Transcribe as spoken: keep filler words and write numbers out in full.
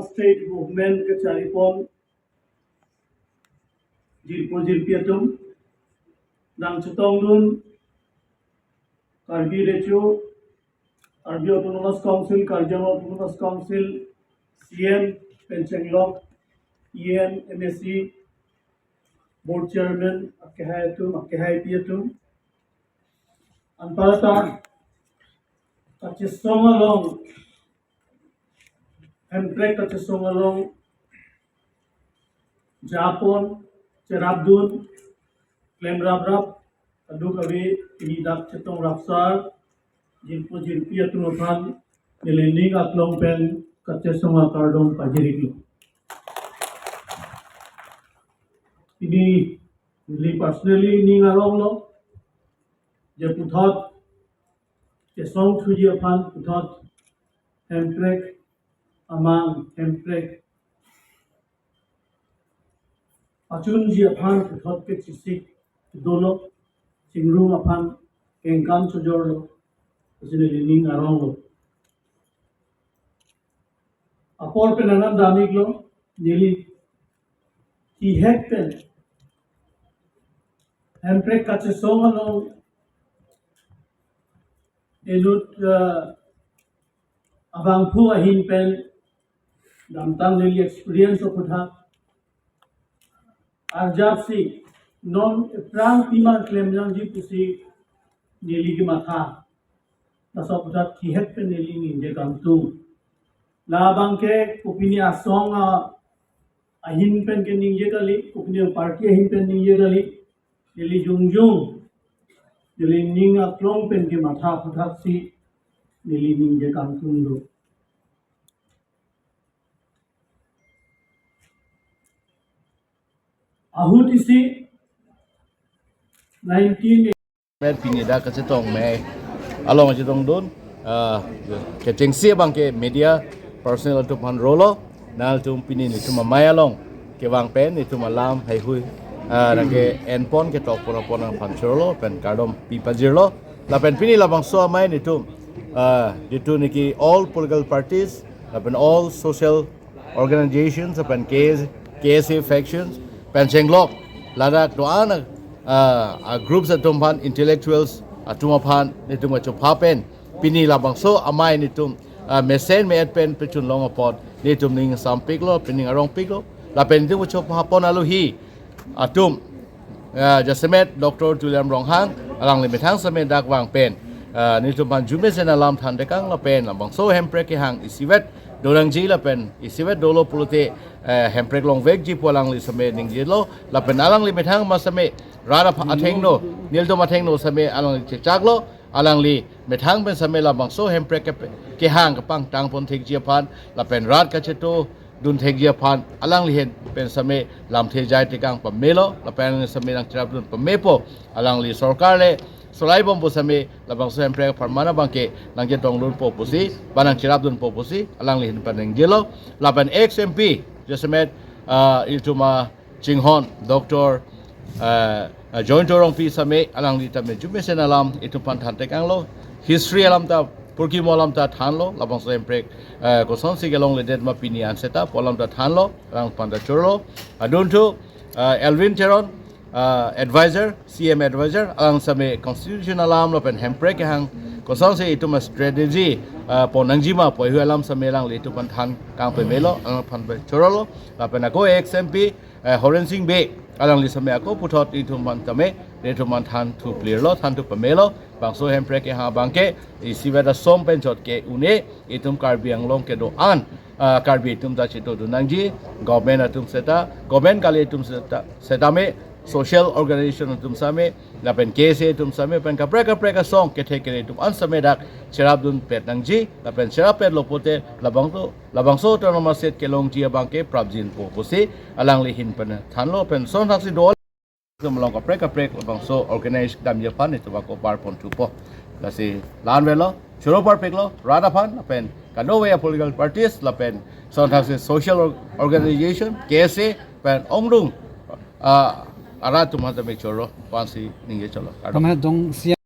State Movement kacharipon jirpo jirpi atum, nangchetongdun Karbi Recho, Karbi Autonomous Council, Karbi Anglong Autonomous Council, C M pen chenglok, E M, M A C, Board Chairman, akehai atum, akehaipi atum, anparta kachesong along, Hemprek kachesong along japon, cherapdun, klemraprap, aduk avi, pini dak chetong rapsar, jirpo jirpi atum aphan, neli ning aklong pen kachesong akardom pajiriklo. Pini neli personally ning aronglo, je puthot chesong thuji aphan, puthot Hemprek amang, Hemprek pachunji aphan puthot kechesik dolo, chingrum aphan kengkam chojorlo, pusi neli ning aronglo. Apor pen anam damiklo, neli kihek pen Hemprek kachesong along inut, eh, abangphu ahin pen damtang, neli experience aputhak arjapsi non aphrang pima klemjangji pusi neli kematha. Laso aputhak kihek pen neli ningje kangtung. Labangke kopine asong a-, ahin pen keningje kali, kopine party ahin pen ningje kali, neli jongjong, neli ning aklong pen kematha aphuthaksi neli ningje kangtung do. Ahut isi nineteen Met pini dak kachetong mei along chetongdun, ah, kechengsi abangke media personnel atum aphan rolo, nanglitum pini netum amei along kevang pen netum alam haihui, ah, nangke-enpon ketokpon apot nangphan chorolo pen kardom pipajirlo. Lapen pini labangso amei netum, ah, jitu niki all political parties, lapen all social organizations, lapen K S, K S A factions, pen chenglok ladak do-an, ah, a-groups atum aphan, intellectuals atum aphan netum kachopha pen pini labangso amei netum, ah, mesen me-et pen pachun long apot netum ning sampiklo, pini ning arongpiklo, lapen netum kachophapon alohi atum, ah, jasemet Doctor Tuliram Ronghang, alangli methang same dak vang pen, ah, netum aphan arjumesen alam thantekang lapen labangso Hemprek kehang isivet donangji lapen isivet dolo pulote, eh, Hemprek longvekji pu alangli same ningjelo, lapen alangli methang ma same rat apha-, athengno, nelitum athengno same alangli chechaklo, alangli methang pen same labangso Hemprek ke-, kehang kepangtangpon thekji aphan, lapen rat kachetodun thekji aphan, alangli ahin pen same lamthe jaitekang pamelo, lapen alangli same nangcherapdun pamepo, alangli sorkar le solaibompo same, labangso Hemprek apharman abangke nangchetongdunpo pusi, ba nangcherapdunpo pusi, alangli ahin pen ningjelo, lapen ex M P, jasemet, ah, itum achinghon, Doctor, ah, ah, Jayanta Rongpi same, alangli tame arjumesen alam itum aphan thantekanglo, history alam ta, purkimo alam ta thanlo, labangso Hemprek, ah, kosonsi kelongledet ma pini an seta pu alam ta thanlo, alang aphan ta chorolo, adunthu, ah, Elwin Teron, ah, advisor, C M advisor, alang same constitution alam lapen Hemprek kehang kosonsi itum a-strategy, ah, ponnangji ma pu haihui alam same alangli itum aphan thankang pamelo, alang aphan pen chorolo, lapen ako ex M P, eh, Horen Sing Bey, alangli same ako puthot itum aphan tame, itum aphan thanthu plirlo, thanthu pamelo, bangso Hemprek kehang abangke isivet asom pen chot ke-un-e, itum Karbi Anglong kedo-an, ah, Karbi atum ta chetodun nangji, government atum seta, government kali atum seta, setame, social organization atum same, lapen K S A atum same, pen kaprek kaprek asong kethe kere atum an same dak cherapdunpet nangji, lapen cherappetlo pulote labangso, labangso autonomous state kelongji abangke prapjinpo pusi, alangli ahin pen thanlo, pen lason thaksi do atum along kaprek kaprek labangso organize damji aphan itum ako parpon thupo. Lasi la-an avelo, choro parpiklo, rat aphan, lapen kadokave a-political parties, lapen lason thaksi social or-, organization, K S A, pen ongdung, ah, arat atum aphan tame choro, pensi ningje cholo. Kardom. Pame dong sia